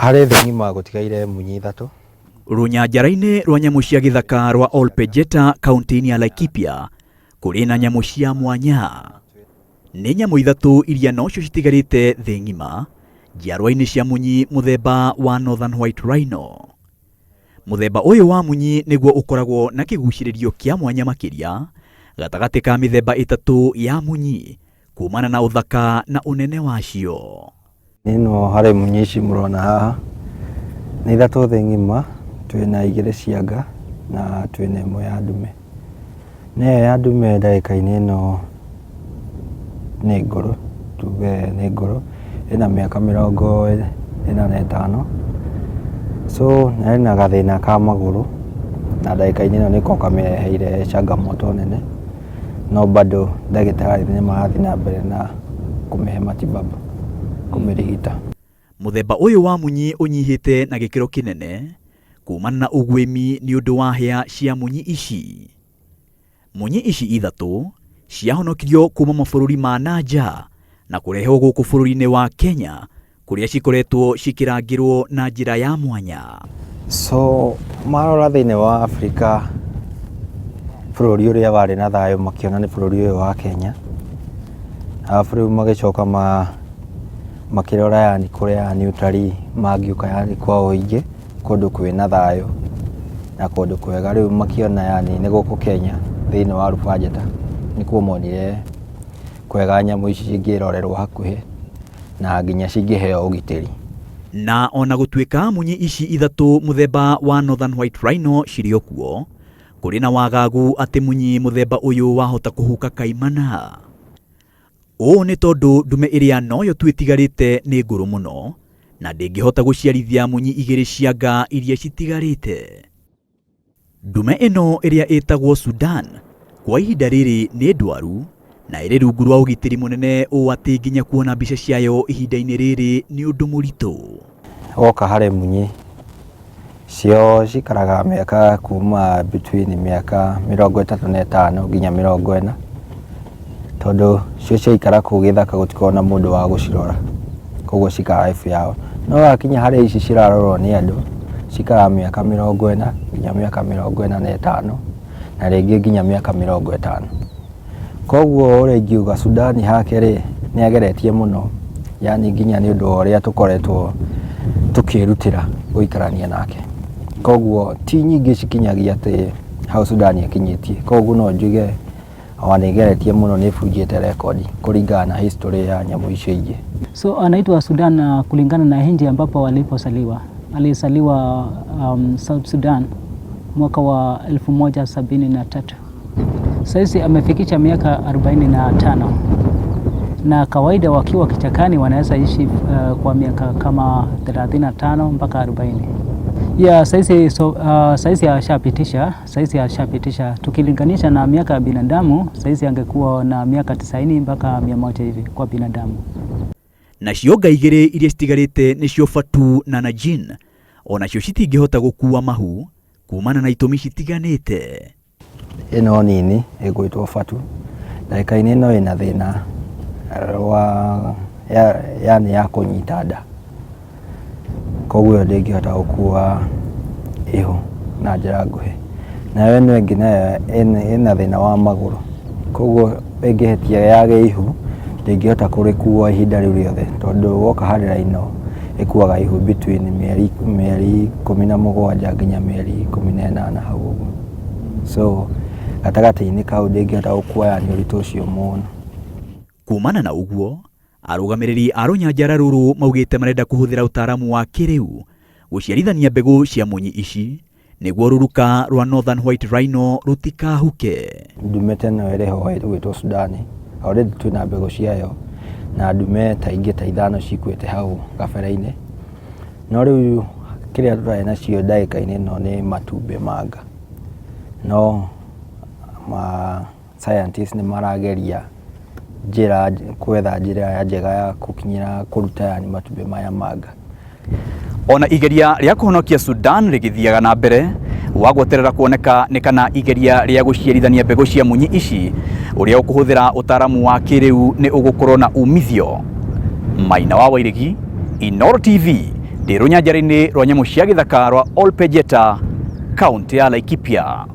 Harĩ thĩ ng'ima gũtigaire munyi ithatũ. Rũnyanjara-inĩ rwa nyamũ cia gĩthaka rwa Ol Pejeta kaunti-inĩ ya Laikipia kũrĩ na nyamũ cia mwanya. Nĩ nyamũ ithatũ iria nocio citigarĩte thĩ ng'ima njiarwa-inĩ cia munyi mũthemba wa Northern White Rhino. Mũthemba ũyũ wa munyi nĩguo ũkoragwo na kĩgucĩrĩrio kĩa mwanya makĩria gatagatĩ ka mĩthemba ĩtatũ ya munyi kumana na ũthaka na ũnene wacio. Ĩno harĩ munyi ici mũrona haha, nĩ ithatũ thĩ ng'ima, twĩna igĩrĩ cia nga na twĩna ĩmwe ya ndume. Na ĩyo ya ndume ndagĩka-inĩ ĩno nĩ ngũrũ, tuge nĩ ngũrũ, ĩna mĩaka 45. So na ĩna gathĩna ka magũrũ, na ndagĩka-inĩ ĩno nĩko kamĩreheire changamoto nene, no bado ndagĩtarĩ nĩ marathiĩ na mbere na kũmĩhe matibabu, kũmĩrigita. Mũthemba ũyũ wa munyi ũnyihĩte na gĩkĩro kĩnene kumana na ũguĩmi nĩ ũndũ wa hĩa cia munyi ici. Munyi ici ithatũ ciahonokirio kuma mabũrũri ma na nja na kũrehwo gũkũ bũrũri-inĩ wa Kenya kũrĩa cikoretwo cikĩrangĩrwo na njĩra ya mwanya. So marora thĩinĩ wa Afrika bũrũri ũrĩa warĩ na thayũ makĩona nĩ bũrũri ũyũ wa Kenya. Arabu rĩu magĩcoka makĩrora yani kũrĩa yani utalii mangĩũka yani kwa ũingĩ kũndũ kwĩna thayũ na kũndũ kwega. Rĩu makĩona yani nĩ gũkũ Kenya thĩinĩ wa Rufanjeta nĩkuo monire kwega nyamũ ici cingĩrorerwo hakuhĩ na nginya cingĩheo ũgitĩri. Na ona gũtuĩka munyi ici ithatũ mũthemba wa Northern White Rhino cirĩ o kuo, kũrĩ na wagagu atĩ munyi mũthemba ũyũ wahota kũhuka kaimana. Ũũ nĩ tondũ ndume ĩrĩa noyo tu ĩtigarĩte nĩ ngũrũ mũno na ndĩngĩhota gũciarithia munyi igĩrĩ cia nga iria citigarĩte. Ndume ĩno ĩrĩa ĩtagwo Sudan kwa ihinda rĩrĩ nĩ ndwaru na ĩrĩ rungu rwa ũgitĩri mũnene ũũ atĩ nginya kuona mbica ciayo ihinda-inĩ rĩrĩ nĩ ũndũ mũritũ. Woka harĩ munyi, cio cikaraga mĩaka kuma between mĩaka 35 nginya 40, tondũ cio ciaikara kũu gĩthaka gũtikoragwo na mũndũ wa gũcirora, koguo cikaraga life yao. No wakinya harĩ ici cirarorwo nĩ andũ, cikaraga mĩaka 40 nginya mĩaka 45 na rĩngĩ nginya mĩaka 50. Koguo ũrĩa ingiuga Sudan hake rĩ, nĩ ageretie mũno, yaani nginya nĩ ũndũ wa ũrĩa tũkoretwo tũkĩrutĩra gũikarania nake. Koguo ti nyingĩ cikinyagia atĩ hau Sudan akinyĩtie. Koguo no njuge ona nĩ ĩgeretie mũno nĩ ĩbunjĩte rekondi kũringana na history ya nyamũ icio ingĩ. So anaitwa Sudan kulingana na nchi ambapo alipozaliwa. Alizaliwa South Sudan mwaka wa 1073. Saizi amefikisha miaka 45 na kawaida wakiwa kichakani wanaweza ishi kwa miaka kama 35 mpaka 40. Ya saizi, so, saizi ashapitisha tukilinganisha na miaka ya binadamu, saizi angekuwa na miaka 90 mpaka 100 hivi kwa binadamu. Nacio nga igĩrĩ iria citigarĩte nĩcio Fatu na Najin onacio citingĩhota gũkua mahu kumana na itũmi citiganĩte. Ĩno nini ĩgwĩtwo Fatu, ndagĩka-inĩ ĩno ĩna thĩna wa yani ya kũnyita nda, koguo ĩyo ndĩngĩhota gũkua ihu na njĩra nguhĩ. Nayo ĩno ĩngĩ nayo ĩna thĩna wa magũrũ, koguo ĩngĩhĩtia yage ihu ndĩngĩhota kũrĩkua ihinda rĩu rĩothe, tondũ woka harĩ rhino ĩkuaga ihu between mĩeri 17 nginya mĩeri 18 hau ũguo. So gatagatĩ-inĩ kau ndĩngĩhota gũkua yani ũritũ ũcio mũno. Kumana na ũguo, arũgamĩrĩri a rũnyanjara rũrũ maugĩte marenda kũhũthĩra ũtaaramu wa kĩrĩu gũciarithania mbegũ cia munyi ici nĩguo rũruka rwa Northern White Rhino rũtikahuke. Ndume ta ĩno ĩrĩ ho ĩgwĩtwo Sudan, already twĩna mbegũ ciayo na ndume ta ingĩ ta ithano cikuĩte hau kabere-inĩ. No rĩu kĩrĩa tũtarĩ nacio ndagĩka-inĩ ĩno nĩ matumbĩ ma nga. No ma scientist nĩ marageria njĩra gwetha njĩra njega ya gũkinyĩra kũruta yani matumbĩ maya ma nga. Ona igeria rĩa kũhonokia Sudan rĩgĩthiaga na mbere wa gweterera kuoneka nĩ kana igeria rĩa gũciarithania mbegũ cia munyi ici ũrĩa ũkũhũthĩra ũtaaramu wa kĩrĩu nĩ ũgũkorwo na umithio. Maina wa Wairegi, Inooro TV, Ndĩ rũnyanjara-inĩ rwa nyamũ cia gĩthaka rwa Ol Pejeta, kaũntĩ ya Laikipia.